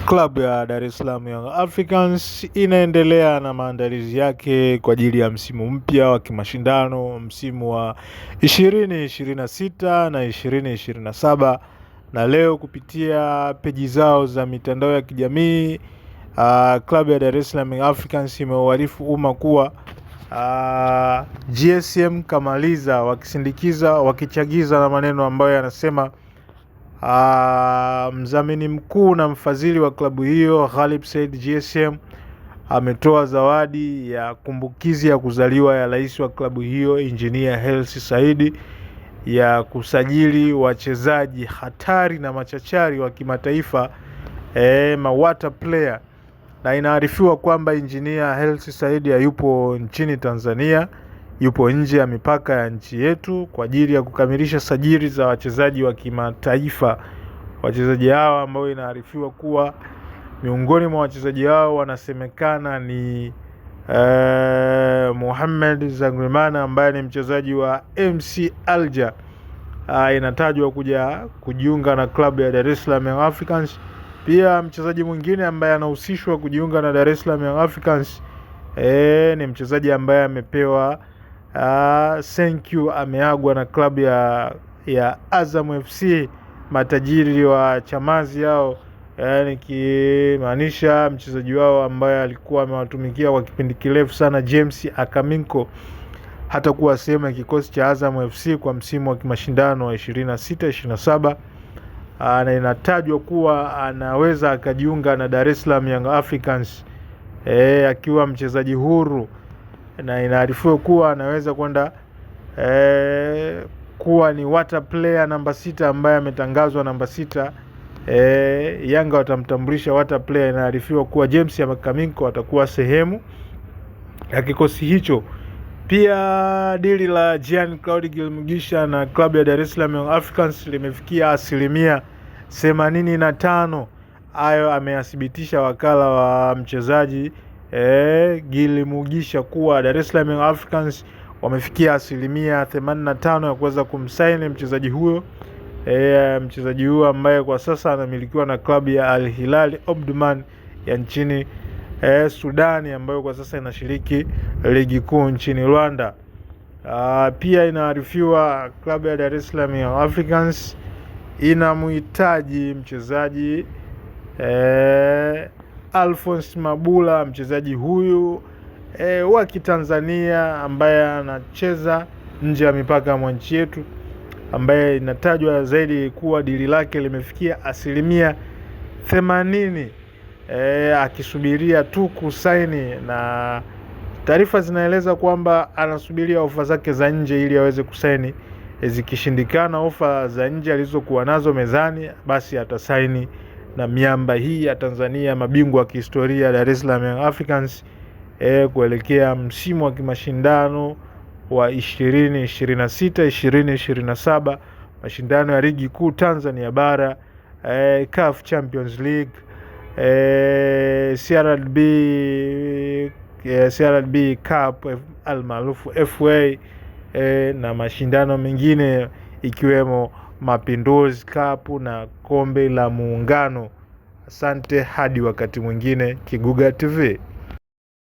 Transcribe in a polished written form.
Klabu ya Dar es Salaam Young Africans inaendelea na maandalizi yake kwa ajili ya msimu mpya wa kimashindano, msimu wa 2026 na 2027, na leo kupitia peji zao za mitandao ya kijamii klabu ya Dar es Salaam Young Africans imeuarifu umma kuwa GSM kamaliza, wakisindikiza wakichagiza na maneno ambayo yanasema mdhamini mkuu na mfadhili wa klabu hiyo Ghalib Said GSM ametoa zawadi ya kumbukizi ya kuzaliwa ya rais wa klabu hiyo Engineer Hersi Said ya kusajili wachezaji hatari na machachari wa kimataifa mawata player, na inaarifiwa kwamba Engineer Hersi Said hayupo nchini Tanzania, yupo nje ya mipaka ya nchi yetu kwa ajili ya kukamilisha sajili za wachezaji wa kimataifa. Wachezaji hawa ambao inaarifiwa kuwa miongoni mwa wachezaji hao wanasemekana ni Mohamed Zangrimana ambaye ni mchezaji wa MC Alger. Inatajwa kuja kujiunga na klabu ya Dar es Salaam Young Africans. Pia mchezaji mwingine ambaye anahusishwa kujiunga na Dar es Salaam Young Africans ni mchezaji ambaye amepewa thank you, ameagwa na klabu ya Azam FC, matajiri wa Chamazi hao, nikimaanisha mchezaji wao ambaye alikuwa amewatumikia kwa kipindi kirefu sana James Akaminko hatakuwa sehemu ya kikosi cha Azam FC kwa msimu wa kimashindano wa 26 27, na inatajwa kuwa anaweza akajiunga na Dar es Salaam Young Africans akiwa mchezaji huru, na inaarifiwa kuwa anaweza kwenda kuwa ni water player namba 6 ambaye ametangazwa namba 6. Yanga watamtambulisha water player. Inaarifiwa kuwa James Akaminko atakuwa sehemu ya kikosi hicho. Pia dili la Jean Claude Gilmugisha na klabu ya Dar es Salaam Young Africans limefikia 85%. Hayo ameyathibitisha wakala wa mchezaji Gilmugisha kuwa Dar es Salaam Young Africans wamefikia 85% ya kuweza kumsaini mchezaji huyo. Mchezaji huyo ambaye kwa sasa anamilikiwa na klabu ya Al Hilal Omdurman ya nchini Sudani ambayo kwa sasa inashiriki ligi kuu nchini Rwanda. Pia inaarifiwa klabu ya Dar es Salaam Young Africans inamhitaji mchezaji Alphonse Mabula, mchezaji huyu wa Kitanzania ambaye anacheza nje ya mipaka mwa nchi yetu, ambaye inatajwa zaidi kuwa dili lake limefikia 80%, akisubiria tu kusaini, na taarifa zinaeleza kwamba anasubiria ofa zake za nje ili aweze kusaini. Zikishindikana ofa za nje alizokuwa nazo mezani, basi atasaini na miamba hii ya Tanzania, mabingwa wa kihistoria Dar es Salaam Young Africans kuelekea msimu wa kimashindano wa 2026 2027, mashindano ya ligi kuu Tanzania bara, CAF Champions League, CRDB, CRDB Cup almaarufu FA, na mashindano mengine ikiwemo Mapinduzi Cup na kombe la Muungano. Asante, hadi wakati mwingine. Kiguga TV.